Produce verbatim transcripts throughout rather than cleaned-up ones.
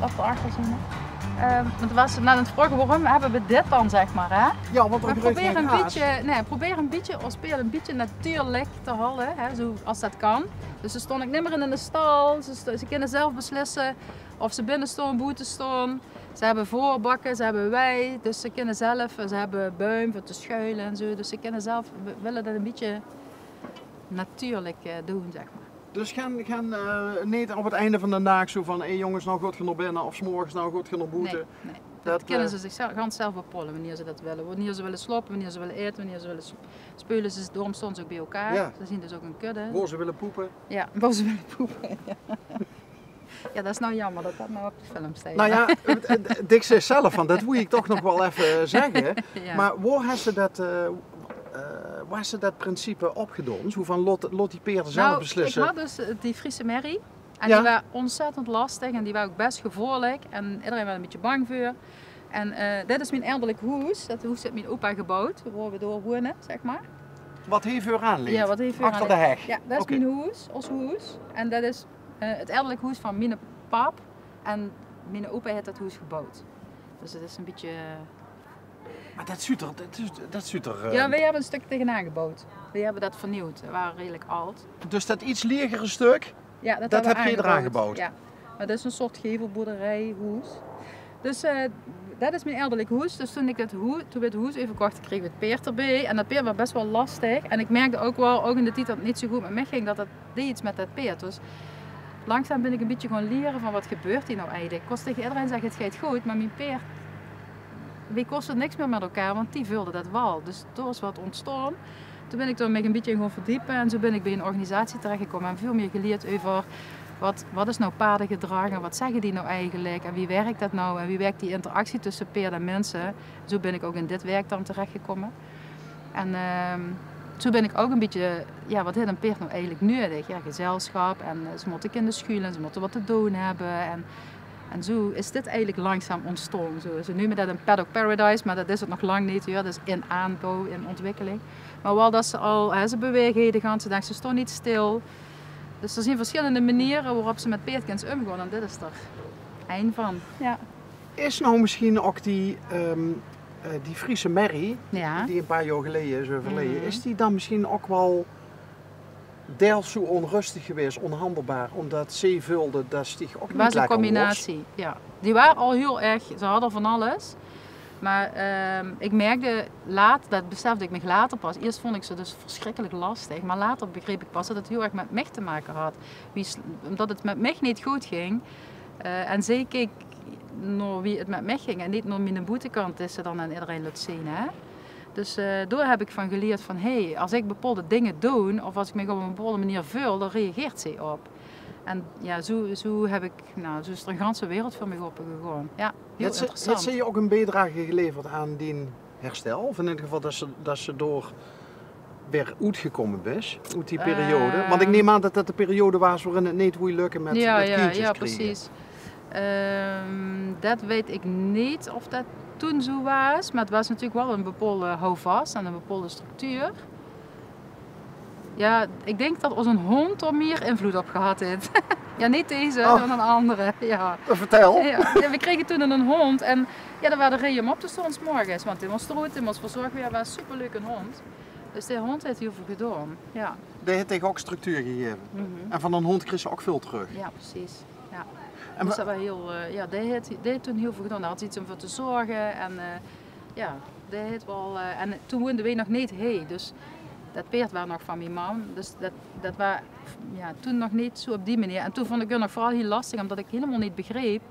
Wat veur achter zien, hè? Ehm, want we waore net aan 't vraoge, waorum höbbe we dit dan, zeg maar, hè? Jao, want... Maar probeer ein bietje, nae, probeer ein bietje, ós peerd ein bietje natuurlik te halde, hè, zoe es det kan. Dus ze staon ouch nimmer in eine stal. Ze sta-, ze kinne zelf beslisse of ze binne staon, boete staon. Ze höbbe veurbakke, ze höbbe wei, dus ze kinne zelf, ze höbbe buim veur te schuile en zoe. Dus ze kinne zelf, we wille det ein bietje natuurlik, eh, doon, zeg maar. Dus gaon, gaon, eh, neet op 't einde van den daag zoe van: "Hé jónges, noe gaot geer nao binne," of 's morges: "Noe gaot geer nao boete." Nae, nae. Det kinne ze zichzelf, gans zelf bepaole wienie ze det wille. Wienie ze wille slaope, wienie ze wille aete, wienie ze wille s-, speule. Ze, daorum staon ze ouch bie-ein. Jao. Ze zien dus ouch ein kudde. Wao ze wille poepe. Jao, wao ze wille poepe, jao. Jao, det is noe jaomer det det noe op de film steit. Noe jao, eh, eh, Dick zaet zelf van, det wól ik toch nog waal effe zegge. Jao. Maar wao höbs se det, eh, eh, wao höbs se det principe opgedaon? Zoe van: laot, laot die peerde zelf beslisse. Noe, ik had dus, eh, die Friese merrie. En die waor ontzettend lastig en die waor ouch bes gevaorlik. En ederein waor ein bietje bang veur. En, eh, dit is mien erfdelik hoes. Det hoes haet mien opa geboewd, wao we door wone, zeg maar. Wat hie veuraan ligk? Jao, wat hie veuraan ligk. Achter de heg? Jao, det is mien hoes, ós hoes. En det is, eh, 't erfdelik hoes van miene pap. En miene opa haet det hoes geboewd. Dus 't is ein bietje, eh, Maar det zuut d'r, det is, det zuut d'r, eh... Jao, weej höbbe ein stök taegenaan geboewd. Weej höbbe det vernuujd. Det waor redelik ald. Dus det iets liegere stök, jao, det höbbe weej aangebouwd. Jao. Maar det is ein soort gevelboerderijhoes. Dus, eh, det is mien erfdelik hoes. Dus toen ik det hoe-, toen we 't hoes euverkochte, krege we 't peerd d'rbie. En det peerd waor bes waal lastig. En ik merkde ouch waal, ouch in de tied det 't neet zoe good met mich ging, det det deej iets met det peerd. Dus langzaam bin ik ein bietje gaon liere van: wat gebeurt hie noe eigelik? Ik kós taege ederein zegge: 't geit good, maar mien peerd, weej kóste niks mier met elkaar, want die veulde det waal. Dus dao is wat ontstaon. Toen bin ik dao mich ein bietje in gaon verdiepe en zoe bin ik bie ein organisatie terechgekómme en väöl mier gelierd euver wat, wat is noe paardegedrag en wat zegge die noe eigelik en wie werk det noe en wie werk die interactie tösse peerd en minse. Zoe bin ik ouch in dit werk dan terechgekómme. En, ehm, zoe bin ik ouch ein bietje, jao, wat haet ein peerd noe eigelik nudig? Jao, gezelschap en, eh, ze mótte kinne schuule, ze mótte wat te doon höbbe. En, en zoe is dit eigelik langzaam ontstaon. Zoe, ze neume det ein paddock paradise, maar det is 't nog lang neet, huur. Det is in aanbouw, in ontwikkeling. Maar waal det ze al, hè, ze bewaege de ganse daag, ze staon neet stil. Dus d'r zien verschillende maniere waorop ze met peerd kins umgaon en dit is d'r ein van. Jao. Is noe misschien ouch die, ehm, eh, die Friese merrie, jao, die ein paar jaor geleje is euverleje, is die dan misschien ouch waal deels zoe onrustig gewaes, onhandelbaar, ómdet ze veulde det 't dich ouch neet lekker waas? Waas ein combinatie, jao. Die waor al hiel erg, ze hadde van alles. Maar, ehm, ik merkde laat-, det besefde ik mich later pas. Iers vond ik ze dus verschrikkelik lastig, maar later begreep ik pas det 't hiel erg met mich te make had. Wie s-, ómdet 't met mich neet good ging, eh, en ze keek nao wie 't met mich ging en neet nao miene boetekant, die ze dan aan ederein laot zeen, hè. Dus, eh, dao höb ik van gelierd van: hé, es ik bepaolde dinger doon of es ik mich op ein bepaolde manier veul, dan reageert ze op. En jao, zoe, zoe höb ik, nou, zoe is d'r ein ganse wereld veur mich opegegaon. Jao, hiel interessant. Haet ze, haet ze ouch ein biedrage geleverd aan dien herstel? Of in eder geval det ze, det ze dao weer oetgekómme bis, oet die periode? Want ik neem aan det det de periode waas waorin 't neet woei lökke met, jao, met, jao, kindjes kriege. Precies. Ehm, det weit ik neet of det toen zoe waas, maar 't waas natuurlik waal ein bepaolde houvas en ein bepaolde structuur. Jao, ik dink det ós ein hóndj d'r mier invlood op gehad haet. Jao, neet deze, dan ein andere. Jao. Vertel. Jao, jao, we krege toen ein hóndj en jao, det waor de reej óm op te staon 's morges, want dae mós d'roet, dae mós verzorg waere. Waor ein superleuke hóndj. Dus dae hóndj haet hiel väöl gedaon. Jao. Dae haet dich ouch structuur gegaeve. En van ein hóndj kriegs se ouch väöl trök. Jao, precies. Jao. En dus wa- det waor hiel, eh, jao, dae haet, dae haet toen hiel väöl gedaon. Dae had iets óm veur te zörge en, eh, jao, dae haet waal, eh, en toen woonde weej nog neet hie, dus det peerd waor nog van mien mam. Dus det, det waor, jao, toen nog neet zoe op die manier. En toen vond ik 't nog veural hiel lastig, ómdet ik hielemaol neet begreep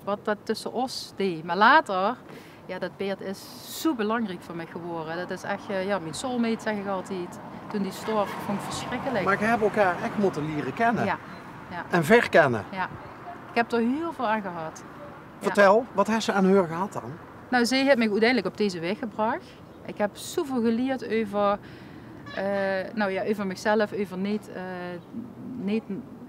wat det tösse ós deej. Maar later, jao, det peerd is zoe belangriek veur mich gewaore. Det is ech, eh, jao, mien soulmate, zeg ik altied. Toen die storf, vond ik versjrikkelik. Maar geej höb elkaar ech mótte liere kenne. Jao, jao. En verkenne. Jao. Ik höb d'r hiel väöl aan gehad. Jao. Vertel, wat höbs se aan häör gehad dan? Nou, zeej haet mich oeteindelik op deze waeg gebrach. Ik höb zoeväöl gelierd euver, eh, nou jao, euver michzelf, euver neet, eh, neet,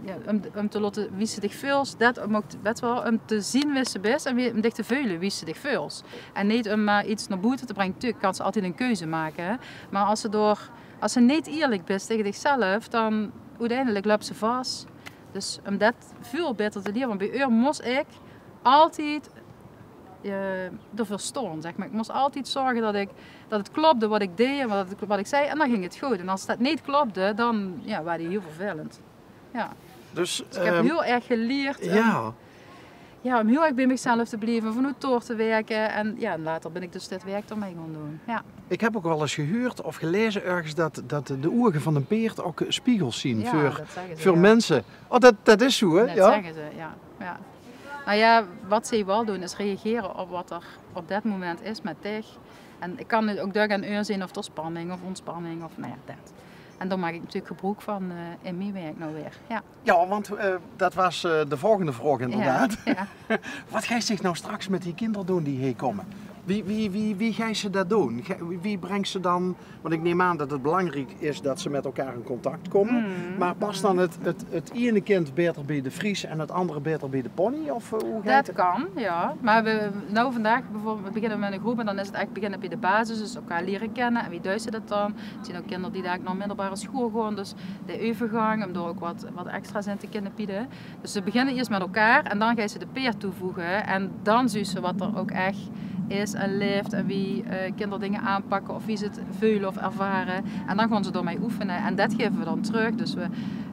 jao, um, um te laote wie se dich veuls, det um ouch, wèts se waal, um te zien wie se bis en wie, um dich te veule wie se dich veuls. En neet um maar iets nao boete te bringe. Tuurlik kans se altied ein keuze make, hè. Maar es se door, es se neet ierlik bis taenge dichzelf, dan oeteindelik löps se vas. Dus um det väöl baeter te liere, want bie häör mós ik Altied eh, d'rveur stoon, zeg maar. Ik mós altied zörge det ik, det 't klopde waat ik deej en waat ik, waat ik zag. En dan ging 't good. En as det neet klopde, dan, ja, waas 't hiel vervelend. Ja. Dus ik heb hiel erg gelierd um, ja, um hiel erg bie mezelf te blieve, van oet door te werke. En ja, later bin ik dus dit werk d'rmei gaon doon. Ja. Ik heb ouk waal ens gehuurd of gelaeze örges det, det de ouge van ein peerd ouk spiegels zien veur, veur minse. Oh, det, det is zoe, hè? Det zegge ze, ja. Ja. Nou ja, waat ze waal doon is reagere op waat er op det moment is met dich. En ik kan 't ouk duidelijk aan eur zien of er spanning of ontspanning of, nou ja, det. En dao maak ik natuurlijk gebroek van eh, in mien werk nou weer. Ja. Ja, want eh, det waas eh, de volgende vraog inderdaad. Ja, ja. Waat geis dich nou straks met die kinder doon die hie kómme? Wie, wie, wie, wie geis se det doon? Ge- Wie, wie brengs se dan Want ik neem aan det 't belangriek is det ze met elkaar in contact kómme. Maar past dan 't, 't, 't ene kind baeter bie de Fries en 't andere baeter bie de pony? Of eh, hoe geit 't? Det kan, ja. Maar we, nou vandaag bijvoorbeeld, we beginne met ein groep en dan is 't echt beginne bie de basis. Dus elkaar liere kenne. En wie duis se det dan? 't Zien ouk kinder die dalik nao middelbare school gaon. Dus de euvergang, um dao ouk waat, waat extra's in te kinne biede. Dus ze beginne iers met elkaar en dan geis se de peerd toevoege. En dan zuus se waat er ouk echt is en laeft en wie eh, kinder dinge aanpakke of wie ze 't veule of ervare. En dan gaon ze daomei oefene en det gaeve we dan trök. Dus we,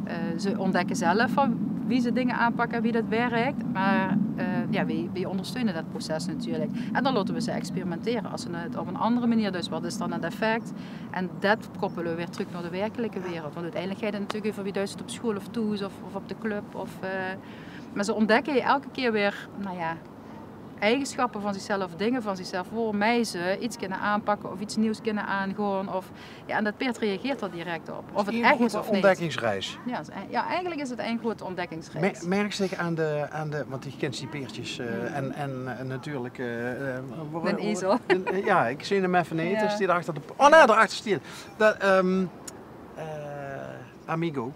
eh, ze ontdekke zelf van wie ze dinge aanpakke en wie det werkt. Maar eh, ja, wie, wie ondersteune det proces natuurlijk. En dan laote we ze experimentere. As ze 't op ein andere manier, dus waat is dan 't effect? En det koppele we weer trök nao de werkelijke wereld. Want uiteindelijk geit 't natuurlijk euver wie duis se 't op school of thoes of, of op de club. Of eh, maar ze ontdekke elke kier weer, nou ja, eigenschappen van zichzelf, dinge van zichzelf, waomei ze iets kinne aanpakke of iets nieuws kinne aangaon. Of, ja, en det peerd reageert d'r direct op. Of 't echt is of neet. Ontdekkingsreis. Ja, 't is ei- ja, eigenlijk is 't ein groeate ontdekkingsreis. Mer- Merks dich aan de, aan de, want dich kins die peerdjes eh, en, en eh, natuurlijk eh, eh, wo- Ein wo- ezel. Ein- eh, ja, ik zeen 'm effe neet. Ja. Dus die dao achter de, oh nee, dao achter stiet. Det ehm eh, Amigo.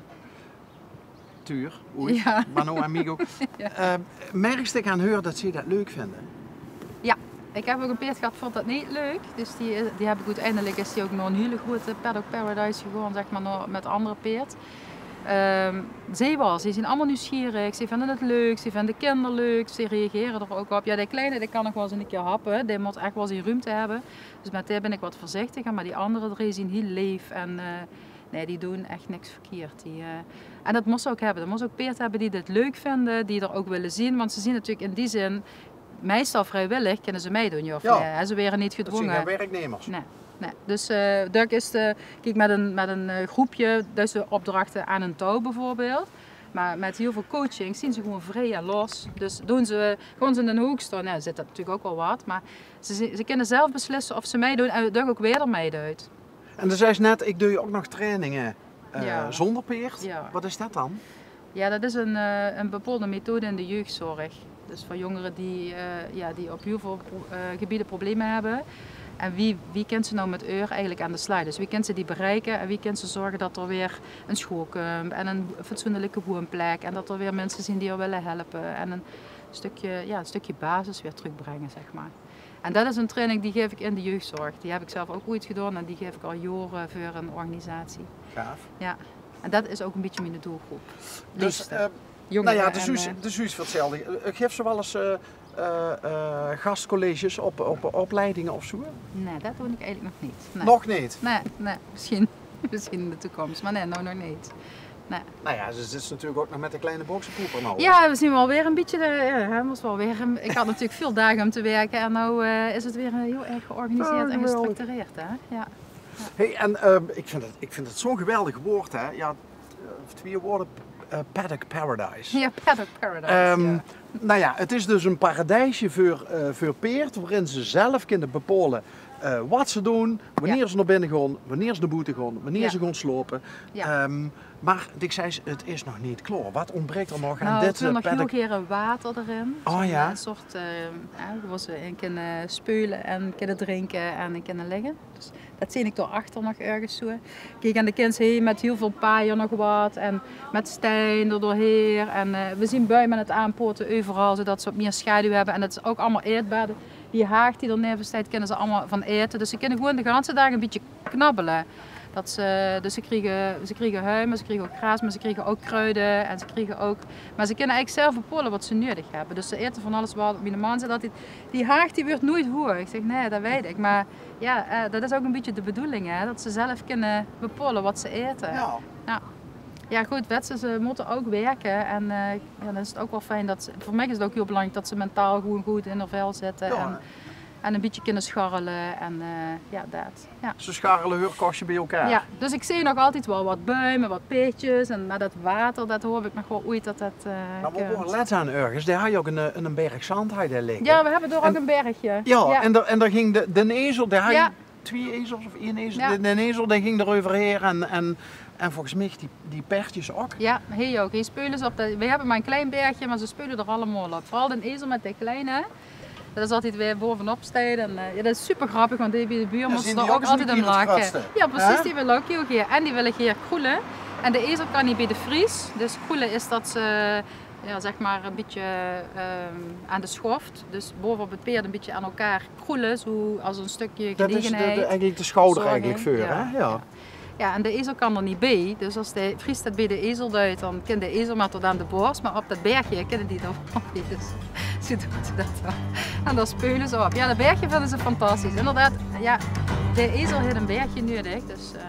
Tuur, oei. Ja. Mano Amigo. Ja. Eh, merks dich aan heur det ze det leuk vinde? Ja, ik heb ouk ein peerd gehad, vond det neet leuk. Dus die, eh, die heb ik oeteindelik, is die ouk nao ein hiel groeate Paddock Paradise gegaon, zeg maar, nao, met andere peerd. Ehm ze waal, ze zien allemaal nieuwsgierig, ze vinde 't leuk, ze vinde kinder leuk, ze reagere d'r ouk op. Ja, de kleine, die kan nog waal ens ein kier happe, die mót echt waal zien ruumte hebbe. Dus met die bin ik waat veurzichtiger, maar die andere drie zien hiel leef en eh, nee, die doon echt niks verkeerd. Die, eh, en det mós se ouk hebbe. Dan mós se ouk peerd hebbe die dit leuk vinde, die d'r ouk wille zien. Want ze zien natuurlijk in die zin meistal vriewillig, kinne ze meidoon, ja of nee. Hè, ze waere neet gedwonge. Det zien gein werknemers. Nee, nee. Dus eh, det is de, kiek, met ein, met ein eh, groepje, dus de opdrachte aan ein touw bijvoorbeeld. Maar met hiel veul coaching zien ze gewoeën vrij en los. Dus doon ze, gaon ze in ein hook staon, nou, zit det natuurlijk ouk waal waat. Maar ze, ze kinne zelf beslisse of ze meidoon en det ouk weer meidoon. En dan zeis se net, ik doon ouk nog traininge eh, zonder peerd. Ja. Waat is det dan? Ja, det is ein, eh, ein bepaolde methode in de jeugdzorg. Dus veur jongere die, eh, ja, die op hiel veul pro- eh, gebiede probleme hebbe. En wie, wie kins se nou met eur eigenlijk aan de slaag? Dus wie kins se die bereike en wie kins se zörge det er weer ein school kump en ein fatsoenlijke woonplek en det er weer minse zien die er wille helpe en ein stukje, ja, ein stukje basis weer trökbrenge, zeg maar. En det is ein training die gaef ik in de jeugdzorg. Die heb ik zelf ouk oeit gedaon en die gaef ik al jaore veur ein organisatie. Gaaf. Ja. En det is ouk ein bietje mien doelgroep. Dus, eh, jongere nou ja, de en, zuus, eh, de zuus vertelde. Eh, gaefs se waal ens eh, eh, eh, gastcolleges op, op opleidinge of zoe? Nee, det doon ik eigenlijk nog neet. Nee. Nog neet? Nee, nee, misschien, misschien in de toekomst. Maar nee, nou nog neet. Nee. Nou ja, ze zit natuurlijk ouk nog met de kleine boksepoeper nou, hè? Ja, we zien waal weer ein bietje, de, ja, hè, mós waal weer, eh, ik had natuurlijk veul daag um te werke en nou eh, is 't weer eh, hiel erg georganiseerd en gestructureerd, hè? Ja. Hey, en ehm, ik vind 't, ik vind 't zoe'n geweldig waord, hè? Ja, eh, twee waorde, eh, Paddock Paradise. Ja, Paddock Paradise. Ehm, ja. Nou ja, 't is dus ein paradijsje veur, eh, veur peerd, waorin ze zelf kinne bepaole eh, waat ze doon, wanneer ze nao binne gaon, wanneer ze nao boete gaon, wanneer ze gaon slaope. Ja. Ehm, maar ik zeis, 't is nog neet klaor. Waat ontbreekt er nog aan dit, eh, paddock? Nou, ik wil nog hiel gaer water d'rin. Oh ja? Ein soort, eh, ja, wo ze in kinne speule en kinne drinke en kinne ligge. Dus det zeen ik dao achter nog örges zoe. Kiek, en de kins hie met hiel veul paaier nog waat en met stein d'r doorhaer. En eh, we zien buime aan 't aanpote euveral, zoedet ze waat mier schaduw hebbe. En det is ouk allemaal aetbaar. Die haag die d'r neve steit, kinne ze allemaal van aete. Dus ze kinne gewoeën de ganse daag ein bietje knabbele. Dat ze, dus ze kriege, ze kriege huim, mer ze kriege ouch graas, mer ze kriege ouch kruide en ze kriege ouch, mer ze kinne eigelik zelf bepaole wat ze nuuedig höbbe. Dus ze ete van alles wat. Miene man zaet altied: "Die haag, die wuuert noeit hoeg." Ich zèk: "Nae, dat weit ich." Mer jao, eh, dat is ouch e bietje de bedoeling, hè, dat ze zelf kinne bepaole wat ze ete. Jao. Jao. Jao, good, wèt ze, ze mótte ouch wirke en, eh, jao, dan is 't ouch waal fijn dat ze, veur mich is 't ouch hiel belangriek dat ze mentaal gewoen good in häör vel zitte. Jao, en, hè. En e bietje kinne scharrele en, eh, jao, dat. Jao. Ze scharrele häör kastje bie-ein. Jao, dus ich zeen nog altied waal wat buim, wat peerdjes, en, mer dat water, dat haop ich nog waal oeit dat dat, eh, kump. Mer veer wore lèts aan örges, dao haaj je ouch 'n, eh, 'n berg zand haaj je dao ligke. Jao, veer höbbe dao ouch e bergje. Jao, en dao, en dao ging de, d'n ezel, dao haaj je twie ezels of ein ezel. Jao. De, d'n ezel, dae ging d'r euverhaer en, en, en volges mich die, die peerdjes ouch. Jao, hae ouch. Hae speule ze op de, veer höbbe mer e klein bergje, mer ze speule d'r allemaol op. Veural d'n ezel mit de kleine. Dat is altied wae baovenop steit. En, eh, jao, dat is super grappig, want die bie de buurman, die ouch altied óm lache. Jao, precies, die wille ouch hiel gaer. En die wille gaer kroele. En de ezel kan neet bie de vries. Dus kroele is dat ze, jao, zeg mer, e bietje, ehm, aan de schoft. Dus baove op 't peerd e bietje aan elkaar kroele, zoe es e stökske genegenheid. Dat is de, de, eigelik de sjouder eigelik veur, hè? Jao. Jao, en de ezel kan d'r neet bie. Dus es de vries dat bie de ezel duit, dan kin de ezel mer tot aan de bors, mer op dat bergje kinne die d'r waal bie. Dus zoe doon ze dat dan. En dao speule ze op. Jao, dat bergje vinje ze fantastisch. Inderdaad, jao, de ezel haet e bergje nuuedig. Dus, eh,